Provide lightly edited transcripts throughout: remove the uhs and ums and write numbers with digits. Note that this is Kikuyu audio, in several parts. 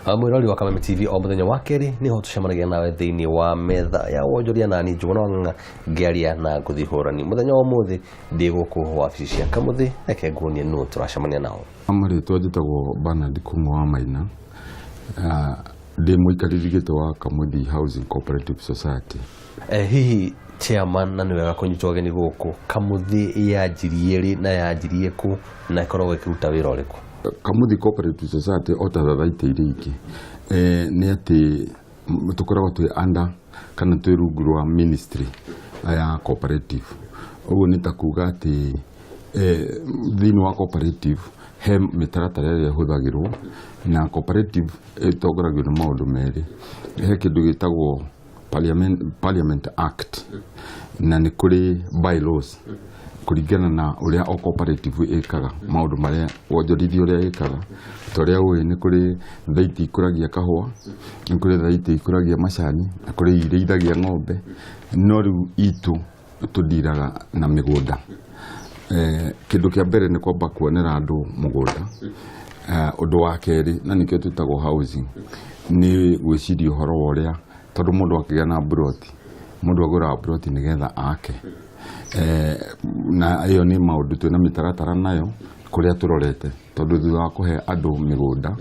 Mwĩrori wa Kameme TV, o mũthenya wa kerĩ nĩho tũcemanagia nawe thĩinĩ wa metha ya wonjoria, nani Njũgũna wa Ng'ang'a ngĩaria na ngũthi hũrani. Mũthenya wa ũmũthĩ ndĩ gũkũ wabici cia Kamuthi, reke nguonie nũ tũracemania nao. Marĩtwa njĩtagwo Bernard Kung'u wa Maina. Ndĩ mũikarĩri gĩtĩ wa Kamuthi Housing Cooperative Society. Hihi chairman, na nĩ wega kũnyitwo ageni gũkũ, Kamuthi yanjirie rĩ na yanjirie kũ na ĩkoragwo ĩkĩruta wĩra ũrĩkũ? Kamuthi Cooperative Society, o ta thothaitĩ iria ingĩ, nĩ atĩ tũkoragwo twĩ under kana twĩ rungu rwa ministry ya cooperative. Ũguo nĩ ta kuga atĩ thĩinĩ wa cooperative he mĩtaratara ĩrĩa ĩhũthagĩrwo, na cooperative ĩtongoragio nĩ maũndũ merĩ. He kĩndũ gĩtagwo Parliament Act, na nĩ kũrĩ bylaws kũringana na ũrĩa o cooperative ĩkaga maũndũ marĩa, wonjorithia ũrĩa ĩkaga. Ta ũrĩa ũĩ, nĩ kũrĩ thaiti ikũragia kahũa, nĩ kũrĩ thaiti ikũragia macani, na kũrĩ irĩithagia ng'ombe, no rĩu itũ tũndiraga na mĩgũnda. Kĩndũ kĩa mbere nĩ kwamba kuonera andũ mũgũnda. Ũndũ wa kerĩ, na nĩkĩo twĩtagwo housing, nĩ gwĩciria ũhoro wa ũrĩa, tondũ mũndũ akĩgĩa na mburoti, mũndũ agũraga mburoti nĩgetha ake. Na ĩyo nĩ maũndũ twĩna mĩtaratara nayo kũrĩa tũrorete, tondũ thutha wa kũhe andũ mĩgũnda,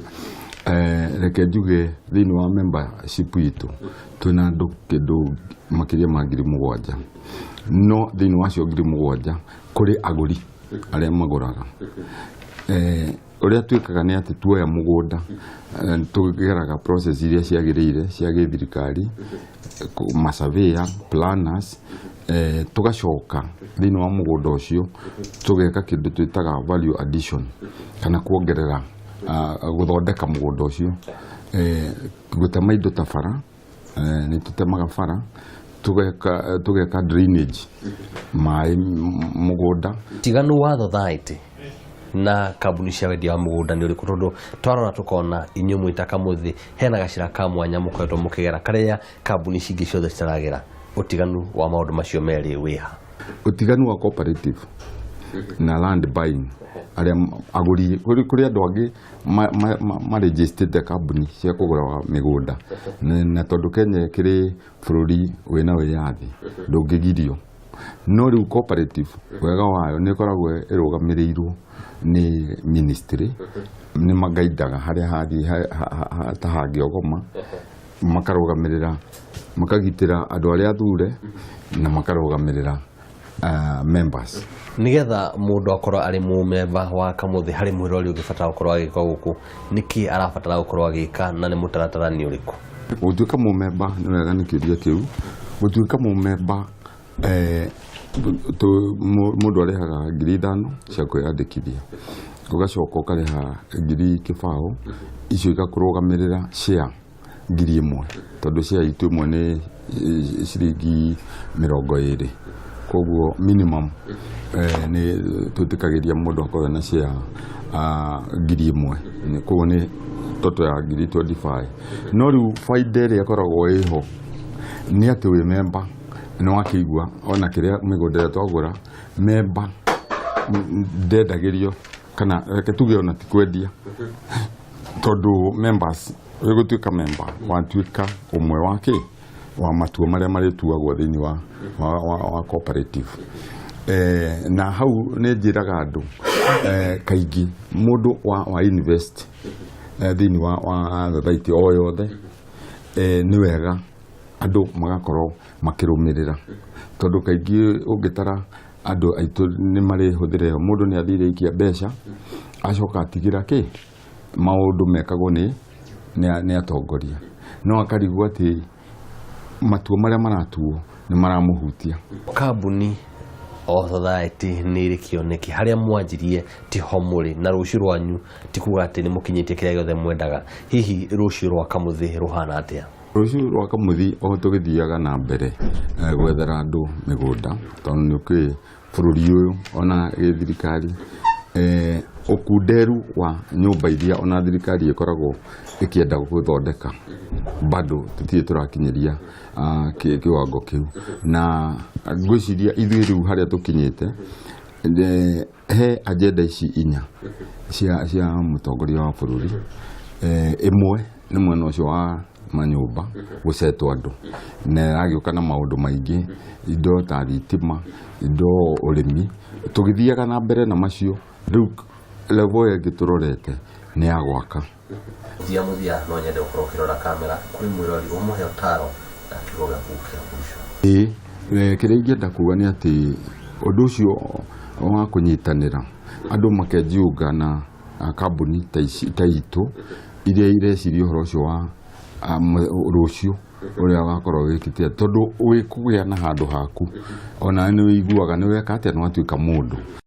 reke njuge thĩinĩ wa membership itũ twĩna andũ kĩndũ makĩria ma 7,000, no thĩinĩ wa acio 7,000 kũrĩ agũri arĩa magũraga. Ũrĩa twĩkaga nĩ atĩ tuoya mũgũnda, tũgeraga process iria ciagĩrĩire cia gĩthirikari, masurveyor, planners, tũgacoka thĩinĩ wa mũgũnda ũcio tũgeka kĩndũ twĩtaga value addition, kana kuongerera, gũthondeka mũgũnda ũcio, gũtema indo ta bara. Nĩ tũtemaga bara, tũgeka drainage maĩ mũgũnda. Tiganu wa society na kambuni cia wendia wa mũgũnda nĩ ũrĩkũ? Tondũ twarora tũkona inyuĩ mwĩta Kamuthi hena gacĩra ka mwanya mũkoretwo mũkĩgera karĩa kambuni cingĩ ciothe citaragera. Ũtiganu wa maũndũ macio merĩ wĩha? Ũtiganu wa cooperative na land buying, arĩa agũri, kũrĩ andũ angĩ marĩnjĩstĩte kambuni cia kũgũra mĩgũnda. Na tondũ Kenya ĩkĩrĩ bũrũri wĩna wĩyathi, ndũngĩgirio. No rĩu cooperative, wega wayo nĩ ĩkoragwo ĩrũgamĩrĩirwo nĩ ministry, nĩ magaindaga harĩa hathiĩ ta hangĩogoma, makarũgamĩrĩra, makagitĩra andũ arĩa athure na makarũgamĩrĩra members. Nigetha mũndũ akorwo arĩ mũmemba wa Kamuthi, harĩ mwĩrori ũngĩbatara gũkorwo agĩka gũkũ, nĩkĩ arabatara gũkorwo agĩka na nĩ mũtaratara nĩ ũrĩkũ? Gũtuĩka mũmemba, nĩ wega nĩ kĩũria kĩu. Gũtuĩka mũmemba, mũndũ arĩhaga 5,000 cia kwĩyandĩkithia, ũgacoka ũkarĩha 20,000, icio igakũrũgamĩrĩra share 1,000, tondũ share itũ ĩmwe nĩ ciringi 20. Koguo minimum nĩ twĩtĩkagĩria mũndũ akorwo na share 1,000. Koguo nĩ total ya 25,000. No rĩu baida ĩrĩa ĩkoragwo ĩho nĩ atĩ wĩ memba nĩ wakĩigua ona kĩrĩa mĩgũnda ĩrĩa twagũra, memba ndendagĩrio, kana reke tuge ona ti kwendia, tondũ members, ũgũtuĩka member watuĩka ũmwe wa kĩ wa matua marĩa marĩtuagwo thĩinĩ wa cooperative. Na hau nĩ njĩraga andũ kaingĩ mũndũ wa invest thĩinĩ wa thothaitĩ o yothe, nĩ wega andũ magakorwo makĩrũmĩrĩra, tondũ kaingĩ ũngĩtara andũ aitũ nĩ marĩ hũthĩra ĩyo. Mũndũ nĩ athire aikia mbeca, acoka atigĩra kĩ maũndũ mekagwo nĩ atongoria, no akarigwo atĩ matua marĩa maratuo nĩ maramũhutia. Kambuni o society nĩ ĩrĩ kĩoneki, harĩa mwanjirie tiho mũrĩ, na rũciũ rwanyu ti kuga atĩ nĩ mũkinyĩtie kĩrĩa gĩothe mwendaga. Hihi rũciũ rwa Kamuthi rũhana atĩa? Rũciũ rwa Kamuthi, o tũgĩthiaga na mbere gwethera andũ mĩgũnda, tondũ nĩ ũkĩũĩ bũrũri ũyũ ona gĩthirikari, ũkunderu wa nyũmba iria ona thirikari ĩkoragwo ĩkĩenda gũthondeka, bado tũtirĩ tũrakinyĩria kĩwango kĩu. Na ngwĩciria ithuĩ rĩu harĩa tũkinyĩte, he agenda ici inya cia mũtongoria wa bũrũri, ĩmwe Nĩ mwena ũcio wa manyũmba gũcetwo andũ, na ĩragĩũka na maũndũ maingĩ, indo ta thitima, indo ũrĩmi, tũgĩthiaga na mbere na macio. Rĩu level ĩyo ĩngĩ tũrorete nĩ ya gwaka. Mũthia mũthia, no nyende gũkorwo ũkĩrora kamera kwĩ mwĩrori, ũmũhe ũtaro na kiugo gĩaku kĩa mũico. Ĩĩ, kĩrĩa ingĩenda kuga nĩ atĩ ũndũ ũcio wa kũnyitanĩra andũ makejiunga na kambuni ta ici, ta itũ iria ireciria ũhoro ũcio wa rũciũ ũrĩa wakorwo wĩkĩte, tondũ wĩkũgĩa na handũ haku, ona nĩ wĩiguaga nĩ weka atĩa, nĩ watuĩka mũndũ.